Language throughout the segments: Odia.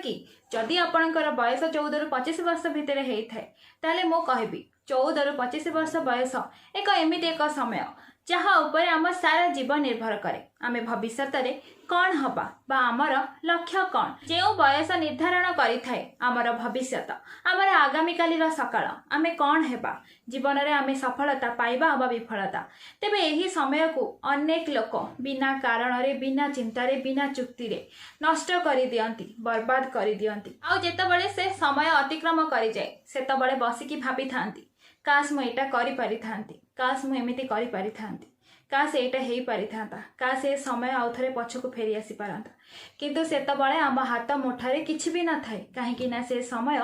କି ଯଦି ଆପଣଙ୍କର ବୟସ 14ରୁ 25 ବର୍ଷ ଭିତରେ ହେଇଥାଏ, ତାହେଲେ ମୁଁ କହିବି 14ରୁ 25 ବର୍ଷ ବୟସ ଏକ ଏମିତି ଏକ ସମୟ, ଯାହା ଉପରେ ଆମ ସାରା ଜୀବନ ନିର୍ଭର କରେ। ଆମେ ଭବିଷ୍ୟତରେ କ'ଣ ହବା ବା ଆମର ଲକ୍ଷ୍ୟ କ'ଣ, ଯେଉଁ ବୟସ ନିର୍ଦ୍ଧାରଣ କରିଥାଏ ଆମର ଭବିଷ୍ୟତ, ଆମର ଆଗାମୀକାଲିର ସକାଳ, ଆମେ କ'ଣ ହେବା, ଜୀବନରେ ଆମେ ସଫଳତା ପାଇବା ବା ବିଫଳତା। ତେବେ ଏହି ସମୟକୁ ଅନେକ ଲୋକ ବିନା କାରଣରେ, ବିନା ଚିନ୍ତାରେ, ବିନା ଚୁକ୍ତିରେ ନଷ୍ଟ କରିଦିଅନ୍ତି, ବର୍ବାଦ କରିଦିଅନ୍ତି। ଆଉ ଯେତେବେଳେ ସେ ସମୟ ଅତିକ୍ରମ କରିଯାଏ, ସେତେବେଳେ ବସିକି ଭାବିଥାନ୍ତି, କାଶ ମୁଁ ଏଇଟା କରିପାରିଥାନ୍ତି, କାଶ ମୁଁ ଏମିତି କରିପାରିଥାନ୍ତି, କାଶ ଏଇଟା ହେଇପାରିଥାନ୍ତା, କାଶ ଏ ସମୟ ଆଉ ଥରେ ପଛକୁ ଫେରି ଆସିପାରନ୍ତା। କିନ୍ତୁ ସେତେବେଳେ ଆମ ହାତ ମୁଠାରେ କିଛି ବି ନଥାଏ, କାହିଁକି ନା ସେ ସମୟ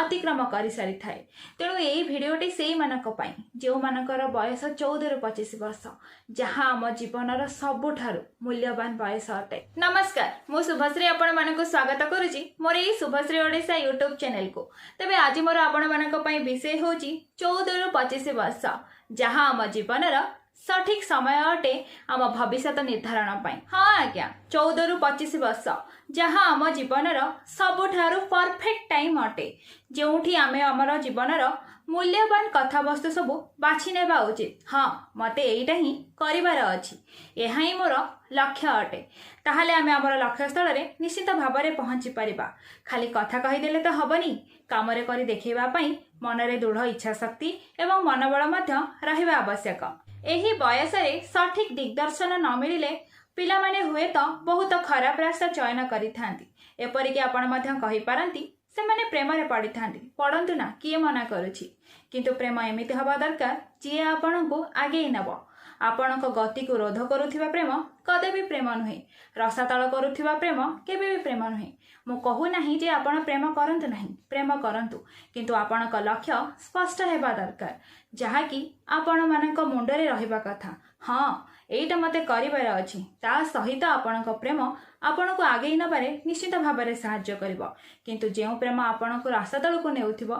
ଅତିକ୍ରମ କରିସାରିଥାଏ। ତେଣୁ ଏଇ ଭିଡ଼ିଓଟି ସେଇମାନଙ୍କ ପାଇଁ, ଯେଉଁମାନଙ୍କର ବୟସ 14ରୁ 25 ବର୍ଷ, ଯାହା ଆମ ଜୀବନର ସବୁଠାରୁ ମୂଲ୍ୟବାନ ବୟସ ଅଟେ। ନମସ୍କାର, ମୁଁ ଶୁଭଶ୍ରୀ ଆପଣମାନଙ୍କୁ ସ୍ୱାଗତ କରୁଛି ମୋର ଏଇ ଶୁଭଶ୍ରୀ ଓଡ଼ିଶା ୟୁଟ୍ୟୁବ୍ ଚ୍ୟାନେଲକୁ। ତେବେ ଆଜି ମୋର ଆପଣମାନଙ୍କ ପାଇଁ ବିଷୟ ହେଉଛି 14ରୁ 25 ବର୍ଷ, ଯାହା ଆମ ଜୀବନର ସଠିକ ସମୟ ଅଟେ ଆମ ଭବିଷ୍ୟତ ନିର୍ଦ୍ଧାରଣ ପାଇଁ। ହଁ ଆଜ୍ଞା, 14ରୁ 25 ବର୍ଷ, ଯାହା ଆମ ଜୀବନର ସବୁଠାରୁ ପରଫେକ୍ଟ ଟାଇମ୍ ଅଟେ, ଯେଉଁଠି ଆମେ ଆମର ଜୀବନର ମୂଲ୍ୟବାନ କଥାବସ୍ତୁ ସବୁ ବାଛି ନେବା ଉଚିତ। ହଁ, ମୋତେ ଏଇଟା ହିଁ କରିବାର ଅଛି, ଏହା ହିଁ ମୋର ଲକ୍ଷ୍ୟ ଅଟେ। ତାହେଲେ ଆମେ ଆମର ଲକ୍ଷ୍ୟସ୍ଥଳରେ ନିଶ୍ଚିତ ଭାବରେ ପହଞ୍ଚି ପାରିବା। ଖାଲି କଥା କହିଦେଲେ ତ ହବନି, କାମରେ କରି ଦେଖେଇବା ପାଇଁ ମନରେ ଦୃଢ଼ ଇଚ୍ଛାଶକ୍ତି ଏବଂ ମନୋବଳ ମଧ୍ୟ ରହିବା ଆବଶ୍ୟକ। ଏହି ବୟସରେ ସଠିକ ଦିଗ୍ଦର୍ଶନ ନ ମିଳିଲେ ପିଲାମାନେ ହୁଏତ ବହୁତ ଖରାପ ରାସ୍ତା ଚୟନ କରିଥାନ୍ତି। ଏପରିକି ଆପଣ ମଧ୍ୟ କହିପାରନ୍ତି, ସେମାନେ ପ୍ରେମରେ ପଡ଼ିଥାନ୍ତି। ପଡ଼ନ୍ତୁ ନା, କିଏ ମନା କରୁଛି? କିନ୍ତୁ ପ୍ରେମ ଏମିତି ହେବା ଦରକାର, ଯିଏ ଆପଣଙ୍କୁ ଆଗେଇ ନେବ। ଆପଣଙ୍କ ଗତିକୁ ରୋଧ କରୁଥିବା ପ୍ରେମ କଦାପି ପ୍ରେମ ନୁହେଁ। ରସାତଳ କରୁଥିବା ପ୍ରେମ କେବେ ବି ପ୍ରେମ ନୁହେଁ। ମୁଁ କହୁନାହିଁ ଯେ ଆପଣ ପ୍ରେମ କରନ୍ତୁ ନାହିଁ। ପ୍ରେମ କରନ୍ତୁ, କିନ୍ତୁ ଆପଣଙ୍କ ଲକ୍ଷ୍ୟ ସ୍ପଷ୍ଟ ହେବା ଦରକାର, ଯାହାକି ଆପଣମାନଙ୍କ ମୁଣ୍ଡରେ ରହିବା କଥା। ହଁ, ଏଇଟା ମୋତେ କରିବାର ଅଛି। ତା ସହିତ ଆପଣଙ୍କ ପ୍ରେମ ଆପଣଙ୍କୁ ଆଗେଇ ନେବାରେ ନିଶ୍ଚିତ ଭାବରେ ସାହାଯ୍ୟ କରିବ। କିନ୍ତୁ ଯେଉଁ ପ୍ରେମ ଆପଣଙ୍କୁ ରାସ୍ତା ତଳକୁ ନେଉଥିବ,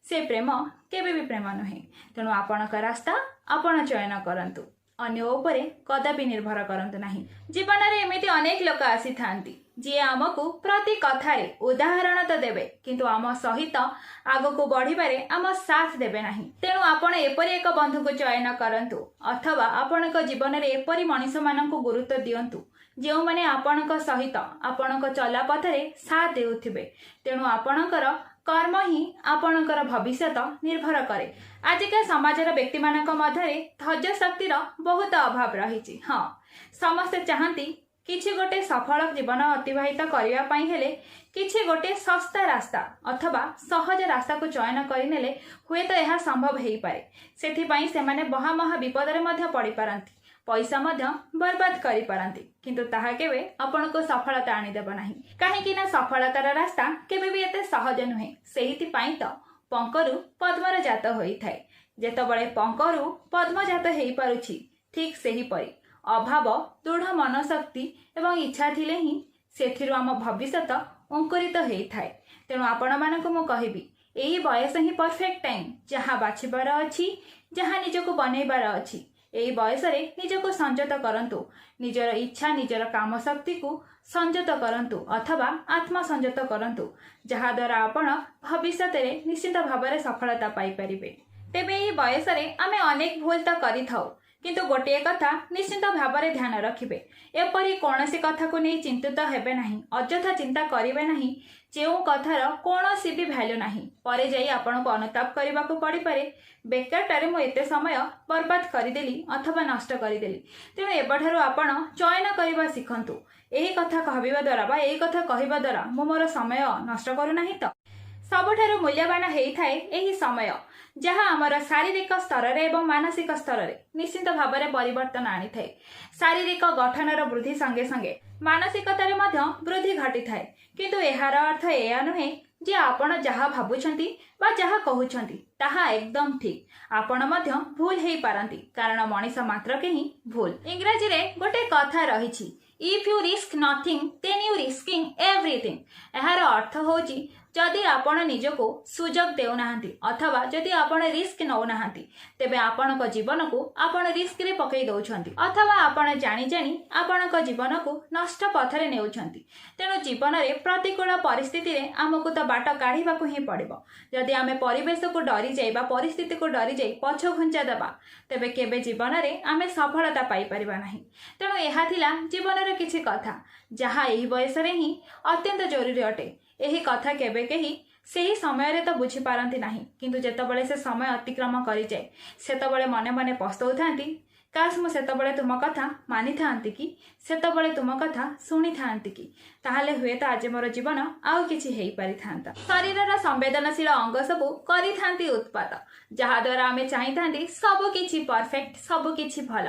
ସେ ପ୍ରେମ କେବେ ବି ପ୍ରେମ ନୁହେଁ। ତେଣୁ ଆପଣଙ୍କ ରାସ୍ତା ଆପଣ ଚୟନ କରନ୍ତୁ, ଅନ୍ୟ ଉପରେ କଦାପି ନିର୍ଭର କରନ୍ତୁ ନାହିଁ। ଜୀବନରେ ଏମିତି ଅନେକ ଲୋକ ଆସିଥାନ୍ତି, ଯିଏ ଆମକୁ ପ୍ରତି କଥାରେ ଉଦାହରଣ ତ ଦେବେ, କିନ୍ତୁ ଆମ ସହିତ ଆଗକୁ ବଢ଼ିବାରେ ଆମ ସାଥ ଦେବେ ନାହିଁ। ତେଣୁ ଆପଣ ଏପରି ଏକ ବନ୍ଧୁକୁ ଚୟନ କରନ୍ତୁ ଅଥବା ଆପଣଙ୍କ ଜୀବନରେ ଏପରି ମଣିଷମାନଙ୍କୁ ଗୁରୁତ୍ୱ ଦିଅନ୍ତୁ, ଯେଉଁମାନେ ଆପଣଙ୍କ ସହିତ ଆପଣଙ୍କ ଚଲାପଥରେ ସାଥ ଦେଉଥିବେ। ତେଣୁ ଆପଣଙ୍କର କର୍ମ ହିଁ ଆପଣଙ୍କର ଭବିଷ୍ୟତ ନିର୍ଭର କରେ। ଆଜିକା ସମାଜର ବ୍ୟକ୍ତିମାନଙ୍କ ମଧ୍ୟରେ ଧୈର୍ଯ୍ୟ ଶକ୍ତିର ବହୁତ ଅଭାବ ରହିଛି। ହଁ, ସମସ୍ତେ ଚାହାନ୍ତି କିଛି ଗୋଟେ ସଫଳ ଜୀବନ ଅତିବାହିତ କରିବା ପାଇଁ ହେଲେ କିଛି ଗୋଟେ ଶସ୍ତା ରାସ୍ତା ଅଥବା ସହଜ ରାସ୍ତାକୁ ଚୟନ କରିନେଲେ ହୁଏତ ଏହା ସମ୍ଭବ ହେଇପାରେ। ସେଥିପାଇଁ ସେମାନେ ମହାମହା ବିପଦରେ ମଧ୍ୟ ପଡ଼ିପାରନ୍ତି, ପଇସା ମଧ୍ୟ ବର୍ବାଦ କରିପାରନ୍ତି। କିନ୍ତୁ ତାହା କେବେ ଆପଣଙ୍କୁ ସଫଳତା ଆଣିଦେବ ନାହିଁ, କାହିଁକି ନା ସଫଳତାର ରାସ୍ତା କେବେ ବି ଏତେ ସହଜ ନୁହେଁ। ସେଇଥିପାଇଁ ତ ପଙ୍କରୁ ପଦ୍ମର ଜାତ ହୋଇଥାଏ। ଯେତେବେଳେ ପଙ୍କରୁ ପଦ୍ମ ଜାତ ହେଇପାରୁଛି, ଠିକ୍ ସେହିପରି ଅଭାବ, ଦୃଢ଼ ମନଶକ୍ତି ଏବଂ ଇଚ୍ଛା ଥିଲେ ହିଁ ସେଥିରୁ ଆମ ଭବିଷ୍ୟତ ଅଙ୍କୁରିତ ହେଇଥାଏ। ତେଣୁ ଆପଣମାନଙ୍କୁ ମୁଁ କହିବି, ଏଇ ବୟସ ହିଁ ପରଫେକ୍ଟ ଟାଇମ୍। ଯାହା ବାଛିବାର ଅଛି, ଯାହା ନିଜକୁ ବନେଇବାର ଅଛି, ଏଇ ବୟସରେ ନିଜକୁ ସଂଯତ କରନ୍ତୁ। ନିଜର ଇଚ୍ଛା, ନିଜର କାମ ଶକ୍ତିକୁ ସଂଯତ କରନ୍ତୁ ଅଥବା ଆତ୍ମସଂଯତ କରନ୍ତୁ, ଯାହାଦ୍ୱାରା ଆପଣ ଭବିଷ୍ୟତରେ ନିଶ୍ଚିତ ଭାବରେ ସଫଳତା ପାଇପାରିବେ। ତେବେ ଏହି ବୟସରେ ଆମେ ଅନେକ ଭୁଲ ତ କରିଥାଉ, କିନ୍ତୁ ଗୋଟିଏ କଥା ନିଶ୍ଚିତ ଭାବରେ ଧ୍ୟାନ ରଖିବେ। ଏପରି କୌଣସି କଥାକୁ ନେଇ ଚିନ୍ତିତ ହେବେ ନାହିଁ, ଅଯଥା ଚିନ୍ତା କରିବେ ନାହିଁ, ଯେଉଁ କଥାର କୌଣସି ବି ଭ୍ୟାଲ୍ୟୁ ନାହିଁ। ପରେ ଯାଇ ଆପଣଙ୍କୁ ଅନୁତାପ କରିବାକୁ ପଡ଼ିପାରେ, ବେକାରଟାରେ ମୁଁ ଏତେ ସମୟ ବର୍ବାଦ କରିଦେଲି ଅଥବା ନଷ୍ଟ କରିଦେଲି। ତେଣୁ ଏବେଠାରୁ ଆପଣ ଚୟନ କରିବା ଶିଖନ୍ତୁ। ଏହି କଥା ଭାବିବା ଦ୍ୱାରା ବା ଏଇ କଥା କହିବା ଦ୍ୱାରା ମୁଁ ମୋର ସମୟ ନଷ୍ଟ କରୁନାହିଁ ତ? ସବୁଠାରୁ ମୂଲ୍ୟବାନ ହେଇଥାଏ ଏହି ସମୟ, ଯାହା ଆମର ଶାରୀରିକ ସ୍ତରରେ ଏବଂ ମାନସିକ ସ୍ତରରେ ନିଶ୍ଚିତ ଭାବରେ ପରିବର୍ତ୍ତନ ଆଣିଥାଏ। ଶାରୀରିକ ଗଠନର ବୃଦ୍ଧି ସଙ୍ଗେ ସଙ୍ଗେ ମାନସିକତାରେ ମଧ୍ୟ ବୃଦ୍ଧି ଘଟିଥାଏ। କିନ୍ତୁ ଏହାର ଅର୍ଥ ଏୟା ନୁହେଁ ଯେ ଆପଣ ଯାହା ଭାବୁଛନ୍ତି ବା ଯାହା କହୁଛନ୍ତି ତାହା ଏକଦମ ଠିକ୍। ଆପଣ ମଧ୍ୟ ଭୁଲ ହେଇପାରନ୍ତି, କାରଣ ମଣିଷ ମାତ୍ରକେ ହିଁ ଭୁଲ। ଇଂରାଜୀରେ ଗୋଟେ କଥା ରହିଛି, "If you risk nothing, then you risking everything." ଏହାର ଅର୍ଥ ହେଉଛି, ଯଦି ଆପଣ ନିଜକୁ ସୁଯୋଗ ଦେଉନାହାନ୍ତି ଅଥବା ଯଦି ଆପଣ ରିସ୍କ ନେଉନାହାନ୍ତି, ତେବେ ଆପଣଙ୍କ ଜୀବନକୁ ଆପଣ ରିସ୍କରେ ପକାଇ ଦେଉଛନ୍ତି ଅଥବା ଆପଣ ଜାଣି ଜାଣି ଆପଣଙ୍କ ଜୀବନକୁ ନଷ୍ଟ ପଥରେ ନେଉଛନ୍ତି। ତେଣୁ ଜୀବନରେ ପ୍ରତିକୂଳ ପରିସ୍ଥିତିରେ ଆମକୁ ତ ବାଟ କାଢ଼ିବାକୁ ହିଁ ପଡ଼ିବ। ଯଦି ଆମେ ପରିବେଶକୁ ଡରିଯାଇ ବା ପରିସ୍ଥିତିକୁ ଡରିଯାଇ ପଛଘୁଞ୍ଚା ଦେବା, ତେବେ କେବେ ଜୀବନରେ ଆମେ ସଫଳତା ପାଇପାରିବା ନାହିଁ। ତେଣୁ ଏହା ଥିଲା ଜୀବନର କିଛି କଥା, ଯାହା ଏହି ବୟସରେ ହିଁ ଅତ୍ୟନ୍ତ ଜରୁରୀ ଅଟେ। ଏହି କଥା କେବେ କେହି ସେହି ସମୟରେ ତ ବୁଝିପାରନ୍ତି ନାହିଁ, କିନ୍ତୁ ଯେତେବେଳେ ସେ ସମୟ ଅତିକ୍ରମ କରିଯାଏ, ସେତେବେଳେ ମନେ ମନେ ପସ୍ତଉଥାନ୍ତି, କାଶ ମୁଁ ସେତେବେଳେ ତୁମ କଥା ମାନିଥାନ୍ତି କି, ସେତେବେଳେ ତୁମ କଥା ଶୁଣିଥାନ୍ତି କି, ତାହେଲେ ହୁଏତ ଆଜି ମୋର ଜୀବନ ଆଉ କିଛି ହେଇପାରିଥାନ୍ତା। ଶରୀରର ସମ୍ବେଦନଶୀଳ ଅଙ୍ଗ ସବୁ କରିଥାନ୍ତି ଉତ୍ପାତ, ଯାହାଦ୍ୱାରା ଆମେ ଚାହିଁଥାନ୍ତି ସବୁ କିଛି ପରଫେକ୍ଟ, ସବୁ କିଛି ଭଲ।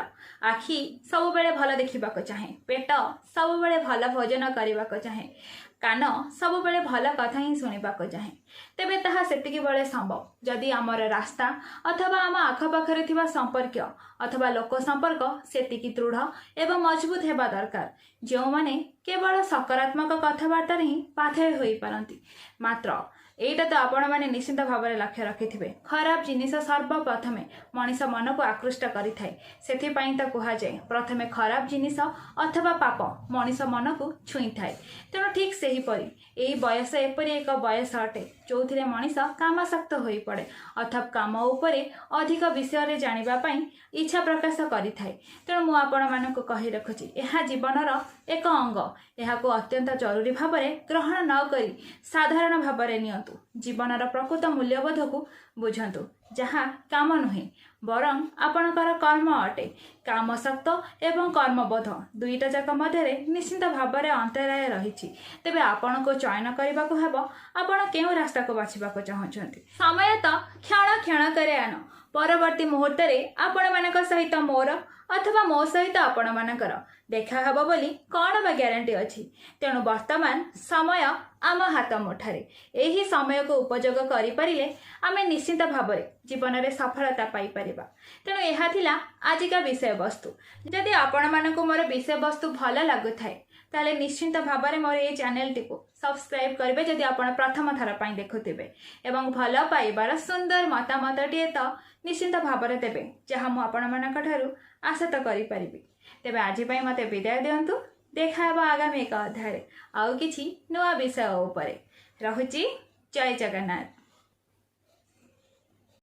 ଆଖି ସବୁବେଳେ ଭଲ ଦେଖିବାକୁ ଚାହେଁ, ପେଟ ସବୁବେଳେ ଭଲ ଭୋଜନ କରିବାକୁ ଚାହେଁ, କାନ ସବୁବେଳେ ଭଲ କଥା ହିଁ ଶୁଣିବାକୁ ଚାହେଁ। ତେବେ ତାହା ସେତିକି ବେଳେ ସମ୍ଭବ ଯଦି ଆମର ରାସ୍ତା ଅଥବା ଆମ ଆଖପାଖରେ ଥିବା ସମ୍ପର୍କୀୟ ଅଥବା ଲୋକ ସମ୍ପର୍କ ସେତିକି ଦୃଢ଼ ଏବଂ ମଜବୁତ ହେବା ଦରକାର, ଯେଉଁମାନେ କେବଳ ସକାରାତ୍ମକ କଥାବାର୍ତ୍ତାରେ ହିଁ ପାଥେୟ ହୋଇପାରନ୍ତି। ମାତ୍ର ଏଇଟା ତ ଆପଣମାନେ ନିଶ୍ଚିନ୍ତ ଭାବରେ ଲକ୍ଷ୍ୟ ରଖିଥିବେ, ଖରାପ ଜିନିଷ ସର୍ବପ୍ରଥମେ ମଣିଷ ମନକୁ ଆକୃଷ୍ଟ କରିଥାଏ। ସେଥିପାଇଁ ତ କୁହାଯାଏ, ପ୍ରଥମେ ଖରାପ ଜିନିଷ ଅଥବା ପାପ ମଣିଷ ମନକୁ ଛୁଇଁଥାଏ। ତେଣୁ ଠିକ୍ ସେହିପରି ଏହି ବୟସ ଏପରି ଏକ ବୟସ ଅଟେ ଯେଉଁଥିରେ ମଣିଷ କାମାସକ୍ତ ହୋଇପଡ଼େ, ଅର୍ଥାତ୍ କାମ ଉପରେ ଅଧିକ ବିଷୟରେ ଜାଣିବା ପାଇଁ ଇଚ୍ଛା ପ୍ରକାଶ କରିଥାଏ। ତେଣୁ ମୁଁ ଆପଣମାନଙ୍କୁ କହି ରଖୁଛି, ଏହା ଜୀବନର ଏକ ଅଙ୍ଗ। ଏହାକୁ ଅତ୍ୟନ୍ତ ଜରୁରୀ ଭାବରେ ଗ୍ରହଣ ନ କରି ସାଧାରଣ ଭାବରେ ନିଅନ୍ତୁ। ଜୀବନର ପ୍ରକୃତ ମୂଲ୍ୟବୋଧକୁ ବୁଝନ୍ତୁ, ଯାହା କାମ ନୁହେଁ ବରଂ ଆପଣଙ୍କର କର୍ମ ଅଟେ। କାମସକ୍ତ ଏବଂ କର୍ମବୋଧ ଦୁଇଟା ଯାକ ମଧ୍ୟରେ ନିଶ୍ଚିନ୍ତ ଭାବରେ ଅନ୍ତରାୟ ରହିଛି। ତେବେ ଆପଣଙ୍କୁ ଚୟନ କରିବାକୁ ହେବ, ଆପଣ କେଉଁ ରାସ୍ତାକୁ ବାଛିବାକୁ ଚାହୁଁଛନ୍ତି। ସମୟ ତ କ୍ଷଣ କ୍ଷଣକରେ ଆନ। ପରବର୍ତ୍ତୀ ମୁହୂର୍ତ୍ତରେ ଆପଣମାନଙ୍କ ସହିତ ମୋର ଅଥବା ମୋ ସହିତ ଆପଣମାନଙ୍କର ଦେଖା ହେବ ବୋଲି କ'ଣ ବା ଗ୍ୟାରେଣ୍ଟି ଅଛି? ତେଣୁ ବର୍ତ୍ତମାନ ସମୟ ଆମ ହାତ ମୁଠାରେ। ଏହି ସମୟକୁ ଉପଯୋଗ କରିପାରିଲେ ଆମେ ନିଶ୍ଚିନ୍ତ ଭାବରେ ଜୀବନରେ ସଫଳତା ପାଇପାରିବା। ତେଣୁ ଏହା ଥିଲା ଆଜିକା ବିଷୟବସ୍ତୁ। ଯଦି ଆପଣମାନଙ୍କୁ ମୋର ବିଷୟବସ୍ତୁ ଭଲ ଲାଗୁଥାଏ, ତାହେଲେ ନିଶ୍ଚିନ୍ତ ଭାବରେ ମୋର ଏହି ଚ୍ୟାନେଲଟିକୁ ସବସ୍କ୍ରାଇବ୍ କରିବେ ଯଦି ଆପଣ ପ୍ରଥମ ଥର ପାଇଁ ଦେଖୁଥିବେ, ଏବଂ ଭଲ ପାଇବାର ସୁନ୍ଦର ମତାମତଟିଏ ତ ନିଶ୍ଚିନ୍ତ ଭାବରେ ଦେବେ, ଯାହା ମୁଁ ଆପଣମାନଙ୍କ ଠାରୁ ଆଶା ତ କରିପାରିବି। ତେବେ ଆଜି ପାଇଁ ମୋତେ ବିଦାୟ ଦିଅନ୍ତୁ। ଦେଖା ହେବ ଆଗାମୀ ଏକ ଅଧ୍ୟାୟରେ ଆଉ କିଛି ନୂଆ ବିଷୟ ଉପରେ। ରହୁଛି, ଜୟ ଜଗନ୍ନାଥ।